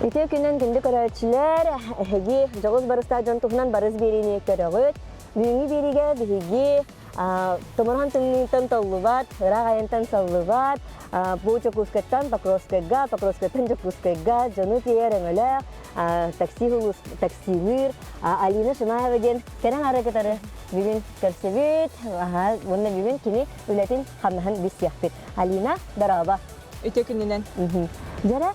Үтүө күнүн күндү көрөөччүлэр, эһиги дьоҕус барыстаах дьон туһунан барыс биэриини көрөҕүт. Бүгүҥҥү биэриигэ биһиги томороон тымныыттан толлубат, ыраах айантан саллыбат, бу Дьокуускайтан Покровскайга, Покровскайтан Дьокуускайга дьону тиэйэр өҥөлөөх такси таксилыыр Алина Шимаева диэн кэрэ аҥары кытары бүгүн көрсүбүт. Уонна бүгүн кини үлэтин хамнаһын билсиэхпит. Алина, дорообо! Үтүө күнүнэн. Дьэрэ,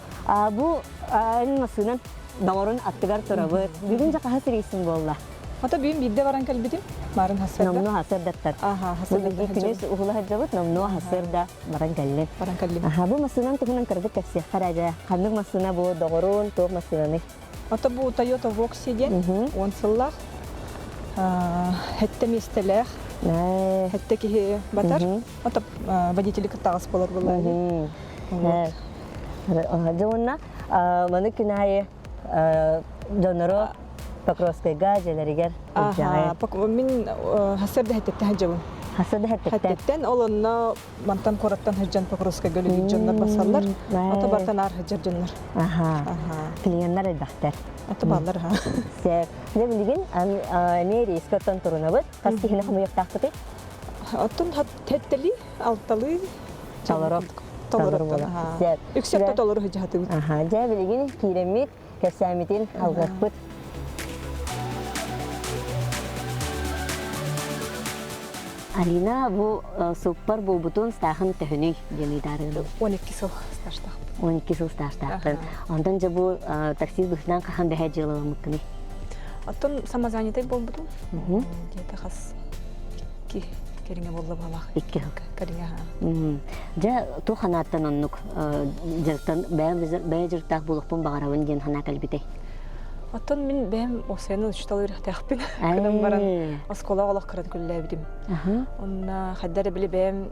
бу эн массыынан доҕорун аттыгар турабыт. Бүгүн дьэ хаһыс рейсин буолла? Ата бүгүн биирдэ баран кэлбитим. Марын хасырда. Номнуо хасырдаттар. Аха, хасырда. Күнүс уһула сылдьабыт, номнуо хасырда баран кэллин. Баран кэллим. Аха, бу массыынан туһунан кырдык кэпсиэххэ эрэ. Ханнык массыына бу доҕорун, туох массыынаны? Ата бу Toyota Voxy диэн 10 сыллаах хэттэ миэстэлээх, хэттэ киһи батар. Ата водители кыттаҕас болор буллаҕа. Дьэ уонна маны күн аайы дьоннору Покровскайга дьиэлэригэр илдьэҕит. Мин хасырда хэттеттен сылдьабын. Хасырда хэттеттен. Хэттеттен ол онно мантан куораттан сылдьан Покровскайга үлэлиир дьоннор басаллар. Ата бартан аар сылдьар дьоннор. Аха. Клиеннар элбэхтэр. Ата бааллар аха. Сөп. Дьэ билигин эмиэ рейскэ оттон турунабыт. Хас киһини хомуйуохтаахпытый? Оттон хэттэлии, алталыы толору. Толору. Үксэ толору сыдьаһатыбыт. Аха. Дьэ билигин киирэммит, кэпсээммитин алгыахпыт. Алина бу суппар буолбутун стаахын төһөнүй диэн ыйдаарыгын? 12 сыл стажтаахпын. 12 сыл стажтаахпын. Онтон дьэ бу таксист быһыытынан хаһан бэһэ дьыалаламмыккыный? Оттон самозанятай буолбутум. Где-то хас икки кэриҥэ буолла баалаах. Икки сыл. Кэриҥэ. Дьэ туох санааттан оннук дьарыктан бэйэ дьарыктаах буолуохпун баҕарабын диэн санаа кэлбитэй? Оттон мин бэйэм осуйанан учуутал үөрэхтээхпин. Кынан баран оскуолаҕа олох кыран күллээбитим. Онно хайда эрэ били бэйэм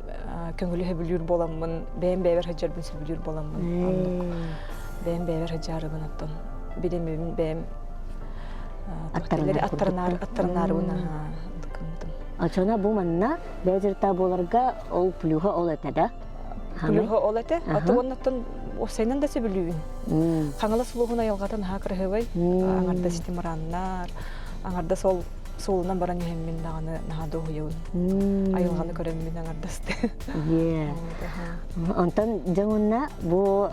көҥүлү сөбүлүүр буоламмын, бэйэм бэйэбэр сылдьарбын сөбүлүүр буоламмын, оннук бэйэм бэйэбэр сылдьаарыбын оттон билиммин бэйэм аттарынаар аттарынаарыбын гыммытым. Очона бу манна бэйэ дьарыктаах буоларга ол плюһа ол этэ да? Плюһа ол этэ. Аты уоннаттан уопсайынан да сөбүлүүбүн. Хаҥалас улууһун айылҕата наһаа кыраһыабай. Аҥардас ити мырааннар, аҥардас ол суолунан баран иһэммин даҕаны наһаа дуоһуйабын. Айылҕаны көрөммүн аҥардасты. Онтон дьэ уонна бу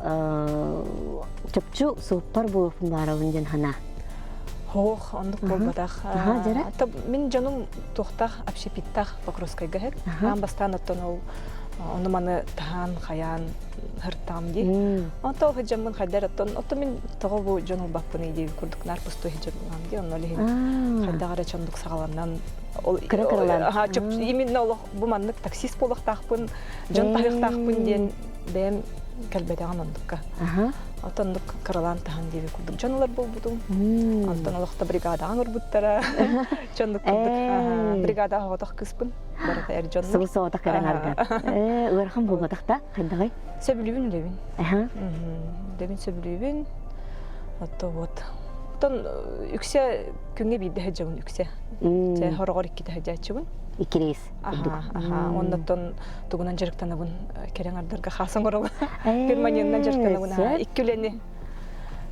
чопчу суоппар буолуохпун баарабын диэн санаа. Хоох, оннук буолбатах. Мин дьонум туохтаах общепиттаах Покровскайга иһэр. Аан бастаан оттон ол ону маны таһаан, хайаан һыртаам дии. Онто ол сылдьаммын хайдар оттон оттон мин тоҕо бу дьон ылбаппыный дии курдук наар пустуй сылдьабын дии. Онно илиһин хайдах эрэ чондук саҕаланан ол кыра кыралаан именно олох бу маннык таксист буолуохтаахпын, дьон таһыахтаахпын диэн бэйэм кэлбэтэҕим оннукка. Отоннук кыралаан таһан диэби курдук дьон ылар буолбутум. Онтон олохто бригадаҕа ыҥырбыттара. Чоннук курдук бригадаҕа оҕотох кыыспын. Барыта эр дьоннор. Сыл соҕотох кэлэн арга. Ээ, ыарахан буолбатах да, хайдаҕый? Сөбүлүүбүн үлэбин. Үлэбин сөбүлүүбүн. Отто вот. Оттон үксэ күҥҥэ биирдэ сылдьабын үксэ. Чэ, хороҕор иккитэ сылдьааччыбын. Икки рейс. Аха, аха. Оннуттан тугунан дьарыктанабын кэрэ аҥардарга хаас оҥоробун. Перманентынан дьарыктанабын. Икки үлэни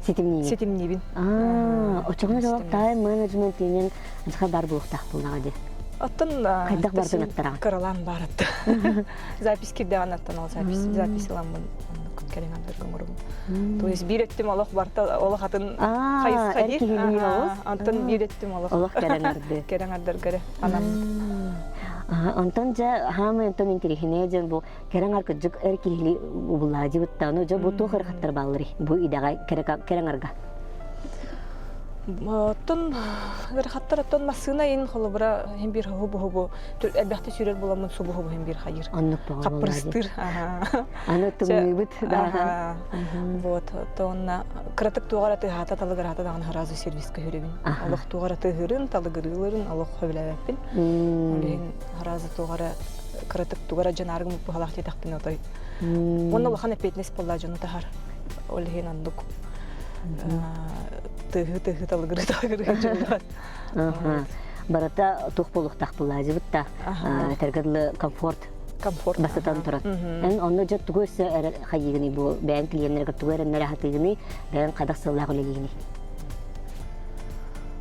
ситимниибин. Ситимниибин. Аа, оччоҕуна дьолок тайм менеджмент диэн ансха бар буолуохтаах буоллаҕа дии. Оттон хайдах бардын аттараҕын? Кыралаан бааратта. Запись кирдэҕин аттан ол запись запись ыламмын оннук кэлин андарга оҥоробун. То есть биир өттүм олох барта олох атын хайысха дии. Онтон биир өттүм олох олох кэрэ аҥарды. Кэрэ аҥардарга анаммыт. Онтон дьэ хаамай онтон интириэһинэй дьон бу кэрэ аҥар кырдьык эр киһили убулаадьыбыттан ну дьэ бу туох ырахаттар баалларый бу идэҕэ кэрэ аҥарга Оттон ыарахаттар оттон массыына ин холобура хин биир хобу-хобу элбэхтэ сүүрэр буламмын субу-хобу хин биир хайыр. Оннук бөҕө Хаппырыстыыр. Аны тымныыбыт да. Вот, онна кыратык туоҕар атыһаата талыгыраата даҕаны сразу сервиска хүрөбүн. Олох туоҕар атыһырын, талыгырыыларын олох хөбүлээбэппин. Ол иһин сразу туоҕара кыратык тугара дьанааргым быһалаах диэтэхпинэ отой. Уонна улахан эппиэтинэс буолла дьону таһар. Ол иһин оннук тыһы тыһы талыгыры талыгыры дьыллар. Барыта туох буолуохтаах буолаажыбыт да этэргэ дылы комфорт комфорт бастатан турар. Эн онно дьэ тугу өссө хайыыгыный бу бэйэҥ клиеннэргэ тугу эрэннэрэ хатыыгыный, бэйэҥ хайдах сыллаах үлэлиигиний?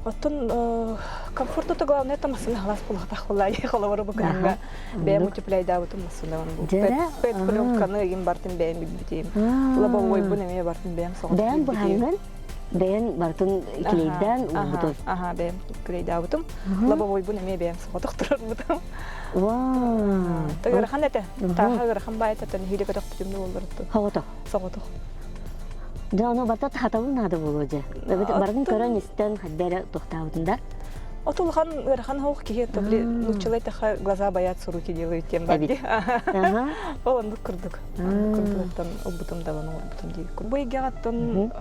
Оттон комфорт это главное это массыына халас булатах булай холобура бу күнүҥҥэ бэйэм утепляйдаабытым массыынабын бу пэт пленканы ыйым бартын бэйэм билбитим лобовойбун эмиэ бартын бэйэм соҕотох бэйэм быһаҥҥын бэйэн бартын клейдаан уурбутун аха бэйэм клейдаабытым лобовойбун эмиэ бэйэм соҕотох турарбытым Вау! Ыарахан этэ. Тааһа ыарахан баайытаттан иһиилэ көтөхпүтүм да буоллар Соҕотох. Соҕотох. Дьэ, ону барыта хатабыл наада буолуо дьэ. Барытын көрөн истэн хадда эрэ тохтаабытын да. От улахан ыарахан хоох киһи то били нуччалай таха глаза боятся руки делают тем бар ди. Ол оннук курдук. Оннук курдук ылбытым да ону ылбытым дии. Бу эйгэҕэттэн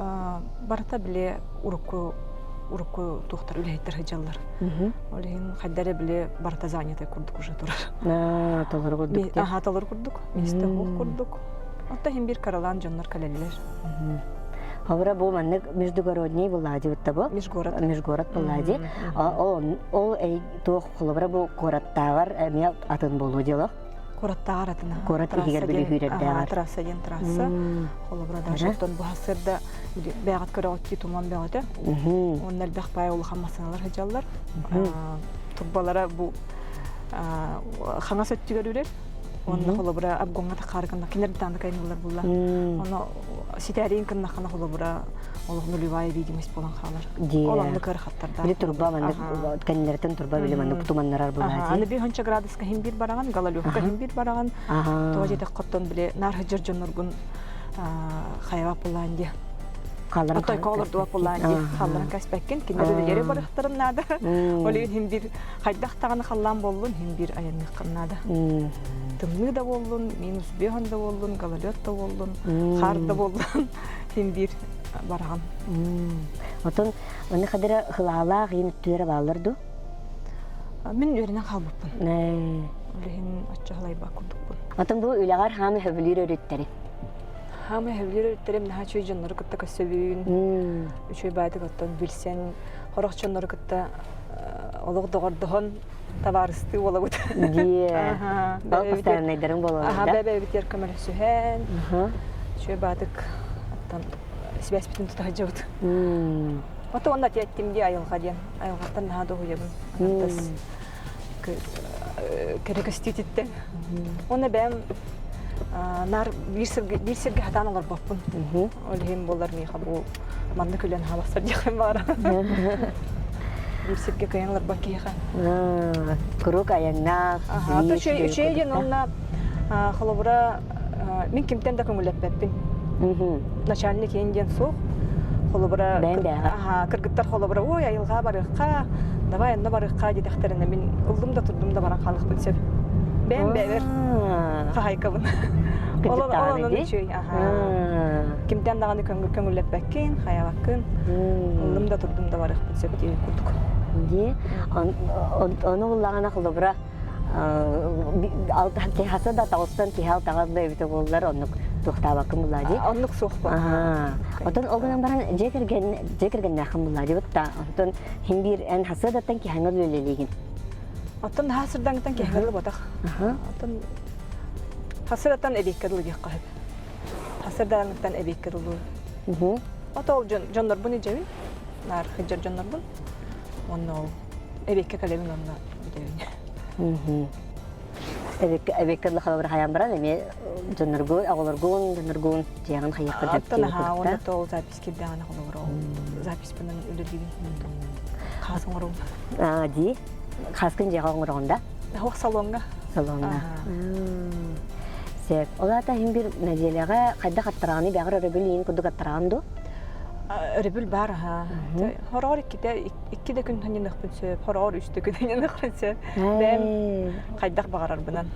барыта били урукку урукку туохтар үлэһиттэр сылдьаллар. Ол иһин хайда эрэ били барыта занятай курдук уже турар. Толору курдук. Аха, толору курдук. Миэстэ суох курдук. Отто иһин биир каралаан дьоннор кэлэллэр. Хобура бу маннык междугородний буллади бутта бу. Межгород. Межгород буллади. Ол ол туох холобура бу куораттааҕар эмиэ атын буолуо диэлох. Куораттааҕар атын. Куорат иһигэр били хүүрэрдээҕэр. Трасса диэн трасса. Холобура даже оттон бу сырда бэҕэт көрөҕүт туман бөҕөтө. Онно элбэх баай улахан массыыналар сылдьаллар. Турбалара бу хаҥас өттүгэр үрэр. Онно холобура обгоҥҥа таххаары гынна кинилэр дааны кайнылар булла. Оно ситээриин кыннаххана холобура олох нулевая видимость буолан хаалар. Ол оннук ыарахаттардаах. Били турба маннык кэннилэриттэн турба били маннык туманнарар булаати. Аны бир хонча градуска хин бир бараҕан, гололевка хин бир бараҕан. Тоҕо диэтэх хоттон били наар хыдьар дьонноргун хайаба булаан диye. Халларын Отой олордуа булаан диye. Халларын кэспэккин, кинилэр үлэлэри барыхтарын наада. Ол иһин хин бир хайдах даҕаны халлаан буоллун, хин биир айанныаххын наада. Тымныы да буоллун, минус биэһэн да буоллун, гололед да буоллун, хаар да буоллун, хин биир бараҕын. Отон оны хадыра хылаалаах иин өттүлэрэ бааллар ду? Мин үөрэнэн хаалбыппын. Ол иһин оччо халайбат курдукпун. Отон бу үлэҕэр хаамы хөбүлүүр өрүттэри? Хаамы хөбүлүүр өрүттэрим наһаа үчүгэй дьоннору кытта көрсөбүн. Үчүгэй баайдык оттон билсэн, хорох дьоннору кытта олох доҕордоһон табаарыстыы буолабыт. Дии. Ол постояннайдарыҥ буолаллар да? Бэйэбитигэр көмөлөсүһэн, үчүгэй баатык оттон сибээспитин тута сылдьабыт. Ото уонна тиэттим дии айылҕа диэн. Айылҕаттан наһаа дуоһуйабын. Антас кэрэ көстүүтүттэн. Уонна бэйэм наар биир сиргэ, биир сиргэ хатаан олорбоппун. Ол иһин буолар миэхэ бу маннык үлэн хаалахсар диэхпин баара. Биир сиргэ кыайан олорбот киһиэхэ. Куруук айаннаах. Үчүгэй үчүгэй диэн уонна холобура мин кимтэн да көҥүллэппэппин. Начальник иһин диэн суох. Холобура кыргыттар холобура ой айылҕа барыахха, давай онно барыахха диэтэхтэринэ мин ыллым да турдум да баран хаалыахпын сөп. Бэйэм бэйэбэр хаһайкабын. Ол онон үчүгэй. Кимтэн даҕаны көҥүллэппэккин, хайабаккын. Ыллым да турдум да барыахпын сөп диэбит курдук. Дии. Ону буллаҕына холобура хаса да таҕыстан киһи алтаҕа да эбитэ буоллар оннук туохтаабаккын буллаа дии. Оннук суох Отон ол гынан баран дьиэ кэргэн дьиэ кэргэннээххин буллаа дии бытта. Онтон хин биир эн хасыадаттан киһиҥҥэ үлэлиигин. Оттон наһаа сырдаҥыттан киһиҥҥэ ылбатах. Оттон хасыадаттан эбиэккэ дылы диэххэ сөп. Хасыадаҥыттан эбиэккэ дылы. Ото ол дьоннорбун илдьэбин. Наар сылдьар дьоннорбун. Онно ол эбиэккэ кэлэбин онно бүтэбин. Эбиэккэ холобур хайаан баран эмиэ дьонноргун, оҕолоргун, дьонноргун дьиэҕин хайыахха Оттон аһаа уонна то ол запись кирдэҕинэ холобур ол записпынан үлэлиибин. Хаас оҥоробун. Аа дии. Хааскын дьиэҕэ оҥороҕун да? Ох салоҥҥа. Салоҥҥа. Сөп. Ол аата иһин бир нэдиэлэҕэ хайдах аттараҕыный бэҕэр өрөбүл иин курдук аттараҕын дуу? Өрөбүл баар аһаа. Хороҕор иккитэ икки да күн ханньаныахпын сөп, хороҕор үс да күн ханньаныахпын сөп. Бэйэм хайдах баҕарарбынан.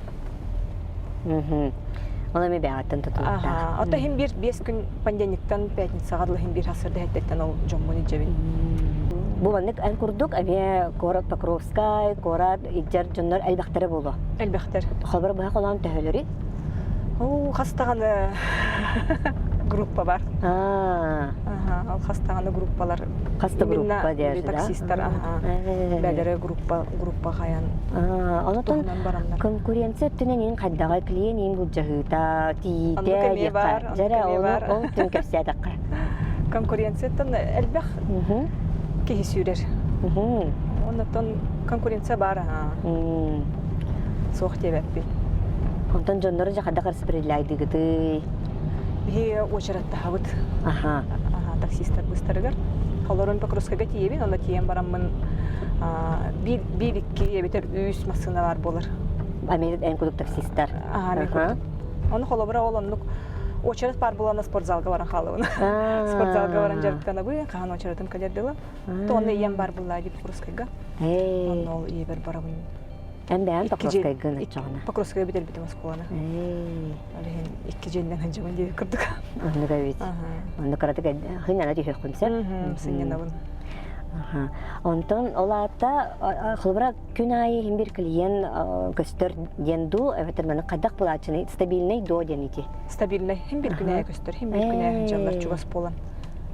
Ол эми бэҕэттэн тутулуктаах. Ото иһин биир биэс күн понедельниктан пятницаҕа дылы иһин биир сарсыарда иһэттэттэн ол дьоммун илдьэбин. Бу маннык эн курдук эмиэ куорат Покровскай, куорат илдьэр дьоннор элбэхтэрэ буолуо. Элбэхтэр. Холобура быһа холоон төһөлөрүй? Оо, хас даҕаны группа бар. Аа. Аха, ол хас даҕаны группалар. Хас да группа диэри, да? Таксистар, аха. Бэлэрэ группа, группа хайан. Онотон конкуренция өттүнэн иин хайдаҕа клиент иин былдьаһыыта, тиийиитэ диэххэ. Дьэрэ, ол ол түн кэпсээтэххэ. Конкуренцияттан элбэх киһи сүүрэр. Оннуттан конкуренция баар аһаа. Суох диэбэппин. Онтон дьоннору дьэ хайдах распределяйдыгытый? Биһи уочараттаһабыт. Аха. Аха, таксистар быстарыгар. Олорон Покровскайга тиийэбин, онно тиийэн бараммын биир, биир икки эбэтэр үс массыына баар буолар. Америк эн курдук таксистар. Аха, мен курдук. Ону холобура ол оннук очерет баар буолан спортзалга баран хаалабын. Спортзалга баран дьарыктанабын, хаһан очеретым кэлэр дылы. То онно ийэм бар булла дип Покровскайга. Онно ол ийэбэр барабын. Эн бэйэн Покровскайгын оччоҕуна. Покровскайга бүтэрбитим оскуоланы. Ол иһин икки дьиэннэн сылдьабын диэбит курдук. Оннук эбит. Оннук кыратык сынньана түһүөххүн сөп. Сынньанабын. Онтон ол аата холобура күн аайы иһин бир клиент көстөр диэн дуу эбэтэр маны хайдах булааччыный стабильный дуо диэн ити стабильный хим бир күн аайы көстөр хим бир күн аайы сылдьаллар чугас буолан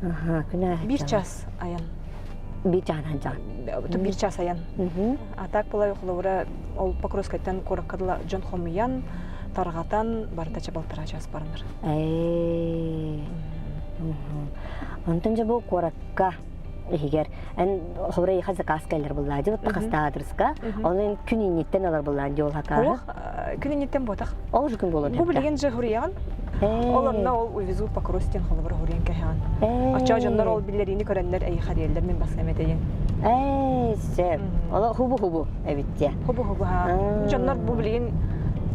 күн аайы бир час айан бир чаһынан жаан бир час айан а так была холобура ол Покровскайтан куоракка дыла дьон хомуйан тарҕатан барыта чабалтара час баранар онтон же бу куоракка иһигэр эн холобура эйиэхэ заказ кэлэр буллаа дии вот хаста аадырыска онон күн инниттэн ылар буллаан дии ол хакааһы күн инниттэн буотах ол же күн буолуон бу билигин же хуруйаҕын ол онно ол увезу Покровск диэн холобура хуруйан кэһэҕин оччоо дьоннор ол биллэриини көрөннөр эйиэхэ диэллэр мин бассам этэйин ээ сөп оло хубу хубу эбиттэ хубу хубу ха дьоннор бу билигин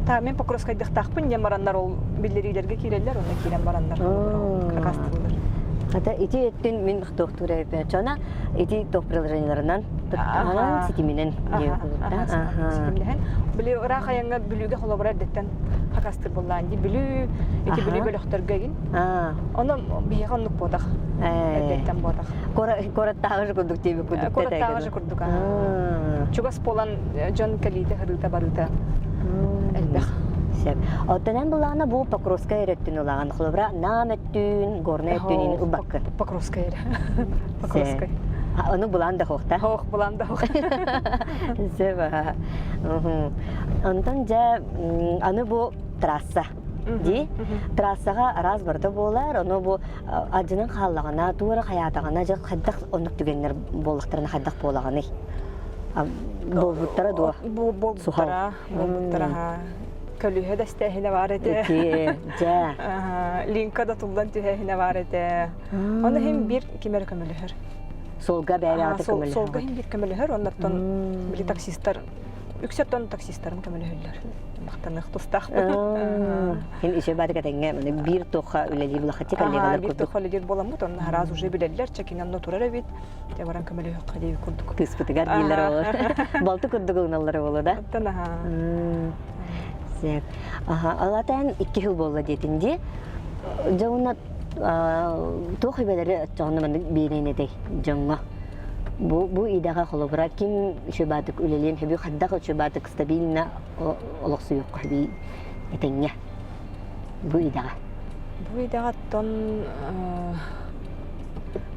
та мен Покровскайдыхтаахпын диэн бараннар ол биллэриилэргэ киирэллэр онно киирэн бараннар хакастыыллар Хата ити өттүн мин туохтуур эбиппин чона ити туох приложениеларынан туттаҕынан ситиминэн ситимнэһэн били ыраах айаҥҥа Бүлүүгэ холобура эрдэттэн хакастыыр буоллаан дии Бүлүү ити Бүлүү бөлөхтөргө игин ону биһиэхэ оннук буотах эрдэттэн буотах куораттааҕы курдук диэби курдук куораттааҕы курдук чугас буолан дьон кэлиитэ һырыыта барыыта элбэх Сөп. Оттон эн булаана бу Покровскай өрөттүн улаҕан холобура Нам өттүн, Горнай өттүн ылбаккын. Покровскай эрэ. Покровскай. Ону булаан да хоохта. Хоох булаан да хоох. Сөп. Онтон дьэ аны бу трасса дии. Трассаҕа араас барыта буолар, ону бу алдьанан хааллаҕына, туора хайаатаҕына дьэ хайдах оннук түгэннэр буоллахтарына хайдах буолаҕыный? Буолбуттара дуо? Буолбуттара, буолбуттара. Көлүһэ да истээһинэ баар этэ. Дьэ. Линка да туллан түһээһинэ баар этэ. Оны иһин биир ким эрэ көмөлөһөр. Суолга бэйэ-бэйэҕитэ көмөлөһөр. Суолга иһин биир көмөлөһөр, оннортон били таксистар үксэттон таксистарым көмөлөһөллөр. Махтаныах тустаахпын. Хин үчүгэй баатык этэҥҥэ маны биир туохха үлэлиир булахаччы коллегалар Биир курдук. туохха үлэлиир буоламмыт, онно араас уже билэллэр, чекинэн онно турар эбит. Те баран көмөлөһүөххэ диэби курдук. Кыыспытыгар дииллэр ол. Балты курдук ылыналлара буолуо да? Оттон аха. Сөп. Аха, алатаан икки жыл буолла диэтин дии. Дьэ уонна туох үбэлэри оччоҕуна маннык биэриэн этэй дьоҥҥо? Бу бу идэҕэ холобура ким үчүгэй үлэлиэн сөбүй, хайдах үчүгэй стабильно олохсуйуохха сөбүй этэҥҥэ бу идэҕэ? Бу идэҕэ оттон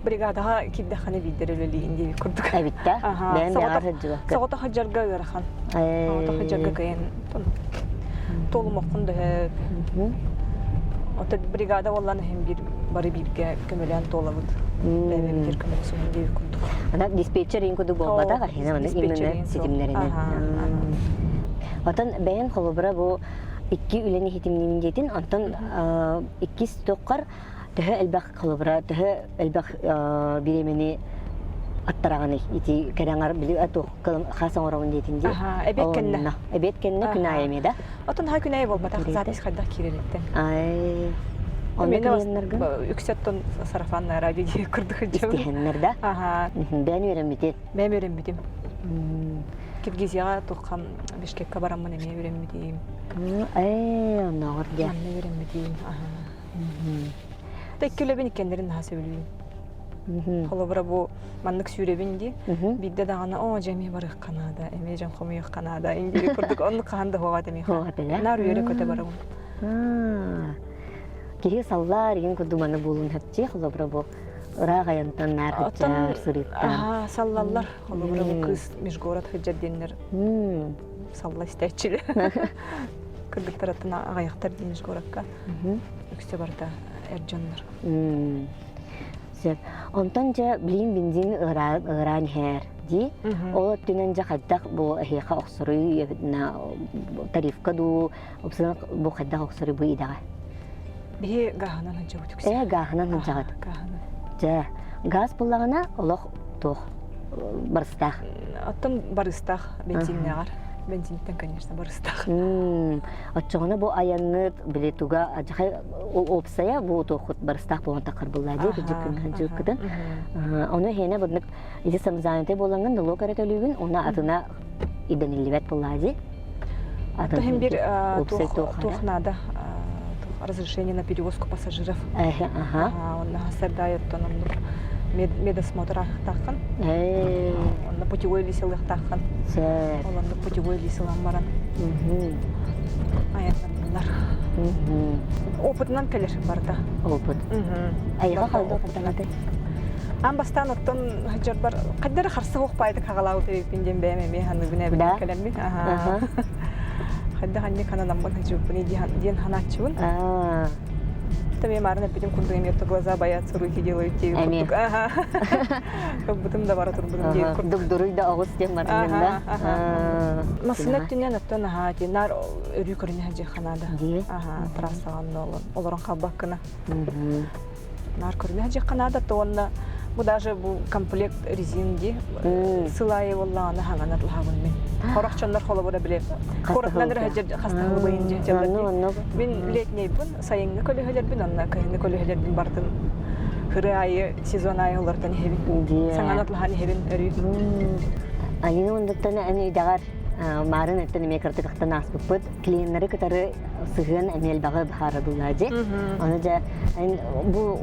бригадаҕа киирдэххинэ биирдэр үлэлиигин диэбит курдук. Эбит да? Бэйэм бэйэҕэр сылдьыбакка. Соҕотох сылдьарга ыарахан. Соҕотох сылдьарга кыайан туолумоххун да сөп. Оттон бригада буоллан иһин биир бары бииргэ көмөлөөн туолабыт. Бэйэм биир көмөлөсүһүн диэбит курдук. Ана диспетчер иин курдук буолбатах, ахина маны именно ситимнэринэн. Отон бэйэн холобура бу икки үлэни иһитимниин диэтин, онтон иккис тоққар төһө элбэх холобура төһө элбэх бириэмэни аттараҕыный ити кэрэҥэр били хас оҥоробун диэтин дии эбиэт кэннэ эбиэт кэннэ күн аайы эмиэ да Отон ха күн аайы буолбатах запись хайдах киирэриттэн ай онно клиеннаргын үксэттон сарафанная радио диye курдук истиһэннэр да бэйэн үөрэммитин бэйэм үөрэммитим Киргизияҕа туххам Бишкекка бараммын эмиэ үөрэммитим ээ оннооҕор диэ манна үөрэммитим Тэкки үлэбин иккеннэрин наһаа сөбүлүүбүн. Холобура бу маннык сүүрэбин дии. Биирдэ даҕаны оо дьэ эмиэ барыахха наада, эмиэ дьон хомуйуохха наада индири курдук оннук хаһан да суоҕа этэ миэхэ. Наар үөрэ-көтө барабын. Киһи саллаар игин курдук маны буолун хапчы холобура бу ыраах айантан наар хаччаар сырыттан. Саллаллар. Холобура бу кыыс межгород хыдьар диэннэр салла истээччилэр. Кыргыттар аттына аҕыйахтар дии межгородка. Үксэ барыта эр дьоннор. Сөп. Онтон дьэ билигин бензин ыараан иһэр дии. Ол өттүнэн дьэ хайдах бу эһиэхэ охсоруй тарифка дуу, бу хайдах охсоруй бу идэҕэ? Биһи гааһынан сылдьабыт үксэ. Ээ, гааһынан сылдьаҕыт. Гааһынан. Дьэ, гаас буллаҕына олох туох барыстаах. Оттон барыстаах бензиннээҕэр. Бензинтэн, конечно, барыстаах. Оччоҕуна бу айаҥҥыт били туга адьахай уопсайа бу туоххут барыстаах буолан таххар буллаа дии кыдьыккын дьыккытын. Ону эһиэнэ бырнык ити самозанятай буолаҥҥын нолуок эрэ төлүүгүн уонна атына ирдэниллибэт буоллаа дии. Атын бир туох надо разрешение на перевозку пассажиров. Аха. Онно сардаайыттан оннук медосмотр аахтааххын. Онно путевой лист ылыахтааххын. Ол оннук путевой лист ылан баран айаннаннылар. Опытынан кэлэр барыта. Опыт. Айыга халда хардаматы. Аан бастаан оттон дьорбор хайдары харса хуохпаайдык хагалаабыт эбиппин диэн бэйэм эмиэ саныыбын эбит кэлэммин. Хайдах анньык хананаммын хачыбыппын диэн ханааччыбын. Там я марын эппитим курдук эмиэ глаза боятся, руки делают диэбит курдук. Ылбытым да бара турбутум диэбит курдук. Дугдуруй да оҕус диэн барбын да. Массыына өттүнэн оттон аһаа наар өрүү көрүнэ сылдьыахха наада. Аха, трассаҕа олорон хаалбаккына. Наар көрүнэ сылдьыахха наада то уонна бу даже бу комплект резин дии сыл аайы буоллаҕына хаҥанар лаһабын мин. Хорох дьоннор холобура били куоратынан эрэ сылдьар хастаһылбайын дии дьаллар Мин летнейбын, сайыҥҥы көлөһөлөрбүн, онно кыһыҥҥы көлөһөлөрбүн бартын хыры аайы сезон аайы олортон иһэбин. Саҥаны атлаһан иһэбин өрүү. Алина ондуттан эн идэҕэр маарын өттөн эмиэ кыртыкахтан ааспыппыт. Клиеннары кытары сыһыан эмиэ элбэҕи быһаарабыллаа дьи. Аны дьэ бу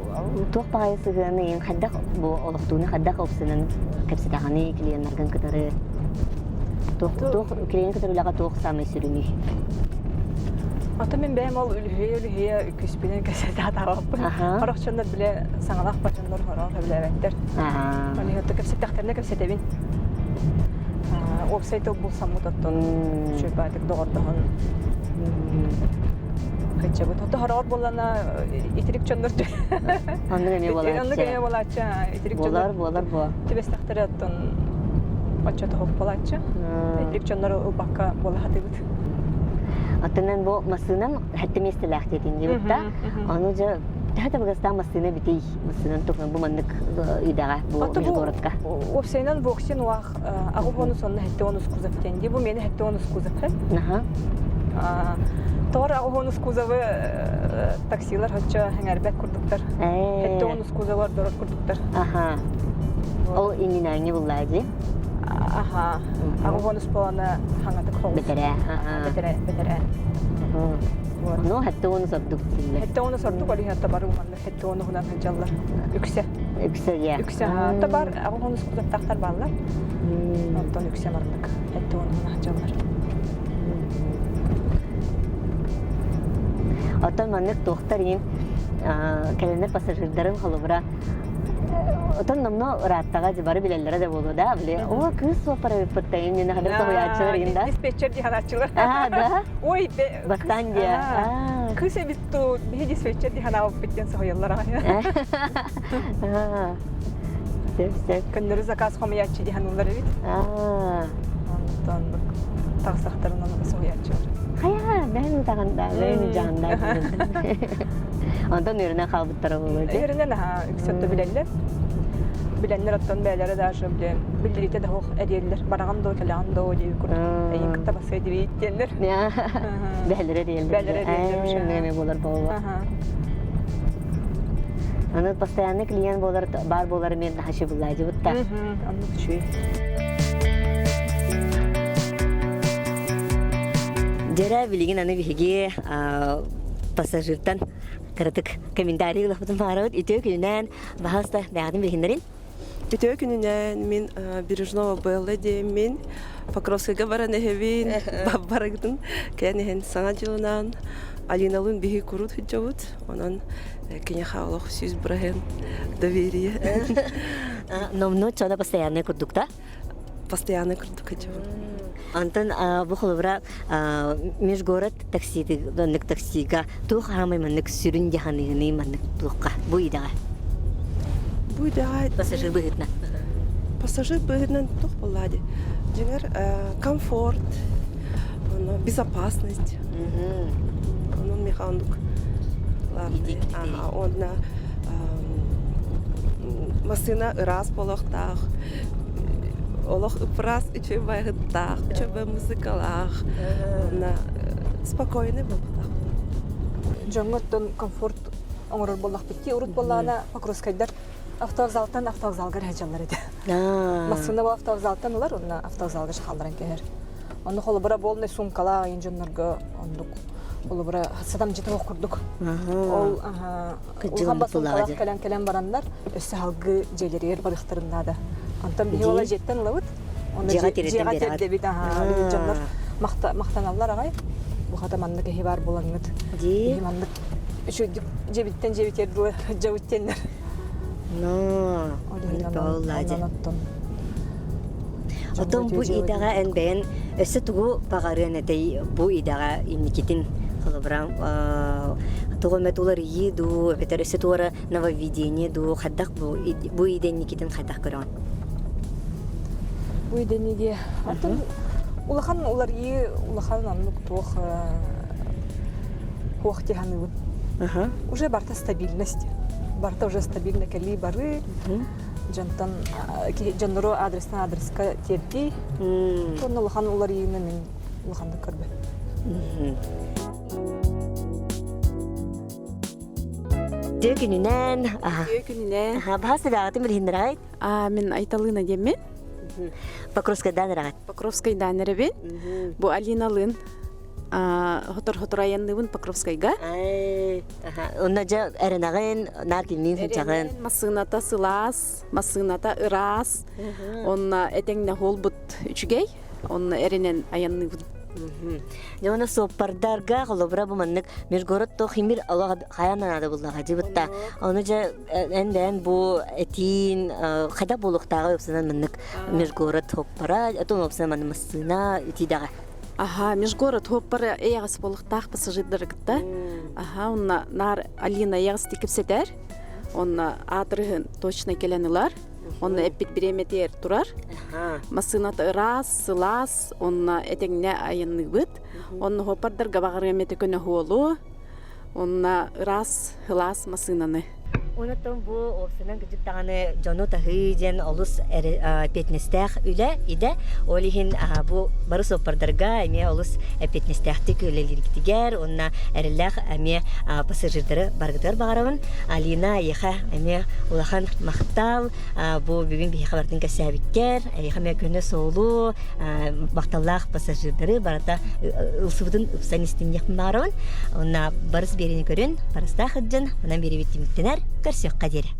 туох баҕайы сыһыаны иин хайдах бу олохтууну хайдах опсынан кэпсэтэҕиний клиеннаргын кытары туох туох клиент кытары үлэҕэ туох саамай сүрүнүй? Ото мин бэйэм ол үлүһүйэ-үлүһүйэ күспүнэн кэпсэтэ сатаабаппын. Сорох дьоннор билэ саҥалаах дьоннор сороҕор сөбүлээбэттэр. Ол иһин кэпсэттэхтэринэ кэпсэтэбин. Уопсай тыл булсаммыт оттон үчүгэй доҕордоһон кыччабыт. Ото хороҕор буоллана итирик дьоннор Оннук эмиэ буолааччы. Оннук эмиэ буолааччы. Итирик дьоннор буолар буолар буо. Түбэстэхтэрэ оттон оччото хоп буолааччы. Итирик дьоннору ылбакка буола сатыыбыт. Оттонон бу массыынан хэттэ миэстэлээх диэтин диэбит да. Ону дьэ төһө табыгастаах массыына битий массыынан туһунан бу маннык идэҕэ бу межгородка. Уопсайынан воксин уах аҕы уонус онно хэттэ уонус кузов диэн дии бу миэнэ хэттэ уонус кузов Аха. Тоҕор аҕы уонус кузовы таксилар хоччо хэҥэрбэт курдуктар. Хэттэ уонус кузовар дорор курдуктар. Аха. Ол иннинээҥи буллаа дии. Аха. Аҕы уонус буолана хаҥатык хоҕус. Бэтэрээ. Бэтэрээ, бэтэрээ. Ну, хэттэ уонус ордук дииллэр. Хэттэ уонус ордук, ол иһин бар уонна хэттэ уонуһунан сылдьаллар. Үксэ. Үксэ дьэ. Үксэ. Та бар аҕы уонус кузовтаахтар бааллар. Онтон үксэ маннык хэттэ уонуһунан сылдьаллар. Оттон маннык туохтар иһин кэлэннэр пассажирдарын холобура Отон номно ырааттаҕа бары билэллэрэ да буолуо да, били о кыыс суоппар эбиппит да иннинэ хадыр соһуйааччылар иһин да. Диспетчер дии ханааччылар. Аа, да. Ой, Бастаан диэ. Кыыс эбит туу, биһи диспетчер дии ханаабыппыт диэн соһуйаллар аҕай. Сөп, сөп. Көннөрү заказ хомуйааччы дии ханыыллар эбит. Онтон тахсахтарын ону соһуйааччылар. Хайа, бэйэн утаҕында, бэйэн дьаҕында. Онтон үөрэнэн хаалбыттара буолуо дии. Үөрэнэн аһаа үксэ билэллэр. Билэннэр оттон бэйэлэрэ даже билэн биллириитэ да суох эриэллэр. Бараҕын доо, кэлэҕин доо диэби курдук. Эйин кытта бассыа дибиит диэннэр. Бэһэлэрэ эриэллэр. Бэһэлэрэ эриэллэр. Эмиэ буолар буолуо. Аны постоянный клиент буолар баар буолар мен наһаа буллаадьыбытта. Оннук үчүгэй. Дьэрэ билигин аны биһиги. пассажиртан кыратык комментарий ылахпытын баарабыт. Үтүө күнүнэн, баһаалыста бэйэҕитин билиһиннэрин. Үтүө күнүнэн мин Бережнова Белла диэммин, Покровскайга баран эһэбин, барыгытын кэлэн иһэн саҥа дьылынан Алиналыын биһи курут сылдьабыт. Онон киниэхэ олох 100% доверие. Номнуо чона постоянный курдук да? Постоянный курдук сылдьабын. Антон бу холобура межгород таксига таксига туох хаамай маннык сүрүн дьаһаныыны маннык туохха бу идэҕэ? Бу идэҕэ пассажир быһыытынан. Пассажир быһыытынан туох буоллаа дии? Дьиҥэр комфорт, безопасность. Онон миэхэ оннук главное. Уонна массыына ыраас буолуохтаах, олох ыпыраас үчүгэй байыһыттаах, үчүгэй музыкалаах, уонна спокойный буолуохтаах. Дьоҥҥо оттон комфорт оҥорор буоллахпыт дии. Урут буоллаҕына Покровскайдар автовокзалтан автовокзалга эрэ сылдьаллар этэ. Массыына бу автовокзалтан ылар, уонна автовокзалга хаалларан кэһэр. Онно холобура буолнай суумкалаах айан дьоннорго оннук холобура сатамдьыта суох курдук. Ол улахан бассуумкалаах кэлэн кэлэн бараннар өссө салгыы дьиэлэригэр барыахтарын наада. Онтон биһи ола дьиэттэн ылабыт. Онно дьиэҕэ тиэрдэбит. Дьоннор махтаналлар аҕай. Бу хата маннык киһи баар буолаҥҥыт. Биһи маннык үчүгдүк дьиэбиттэн дьиэбитигэр дылы дьабыт диэннэр. Но, Отон бу идэҕэ эн бэйэн өссө тугу баҕарыан этэй бу идэҕэ инникитин холобура тугу эмэ уларыйыы дуу эбэтэр өссө туора нововведение дуу хайдах бу бу идэ инникитин хайдах көрөҕүн? Бу идэни диэ оттон улахан уларыйыы улахан оннук туох туох дии саныыбын. Уже барыта стабильность. Барыта уже стабильно кэлии барыы. Дьонтон дьоннору адрестан адреска тиэрдии. Онно улахан уларыйыыны мин улаханнык көрбөт. Үтүө күнүнэн. Үтүө күнүнэн. Баһаас сыбаҕатын билиһиннэрэҕит? Мин Айталыына диэммин. Покровскайдаан эрэҕит? Покровскайдаан эрэбин. Бу Алиналыын хотор-хотор айанныыбын Покровскайга. Онно дьэ эрэнэҕин, наар кинниин сылдьаҕын. Массыыната сылаас, массыыната ыраас. Онно этэҥнэ буолбут үчүгэй. Онно эрэнэн айанныыбын. Дьэ уонна суоппардарга холобура бу маннык межгород туох химир олох хайаан наада буллаҕа дьыбытта. Ону дьэ эн бэйэн бу этиин хайдах буолуохтааҕы ыпсынан маннык межгород суоппара, отон уопсанан маннык массыына итиидэҕэ. Аха, межгород хуоппара эйэҕэс буолуохтаах пассажирдары кытта. Аха, онно наар Алина эйэҕэстик кэпсэтэр. Онно аатырыһын точно кэлэн ылар. Онно эппит бириэмэтигэр турар. Массыыната ыраас, сылаас, онно этэҥҥэ айанныыбыт. Онно хуоппардарга баҕарыам этэ көнөһуолу. Онно ыраас, сылаас массыынаны. Онтон бу уопсайынан кырдьык даҕаны дьону таһыы диэн олус эппиэтинэстээх үлэ, идэ. Ол иһин бу бары суоппардарга эмиэ олус эппиэтинэстээхтик үлэлииргитигэр уонна эрэллээх эмиэ пассажирдары барыгытыгар баҕарабын. Алина, эйиэхэ эмиэ улахан махтал. Бу бүгүн биһиэхэ барытын кэпсээбиккэр, эйиэхэ эмиэ көнө суолу, махталлаах пассажирдары барыта ылсыбытын ыпсан истинниэхпин баҕарабын. Уонна барыс биэриини көрүн, барыстаах сылдьан, онон биэриибит түмүктэнэр. Көрсүөххэ диэри.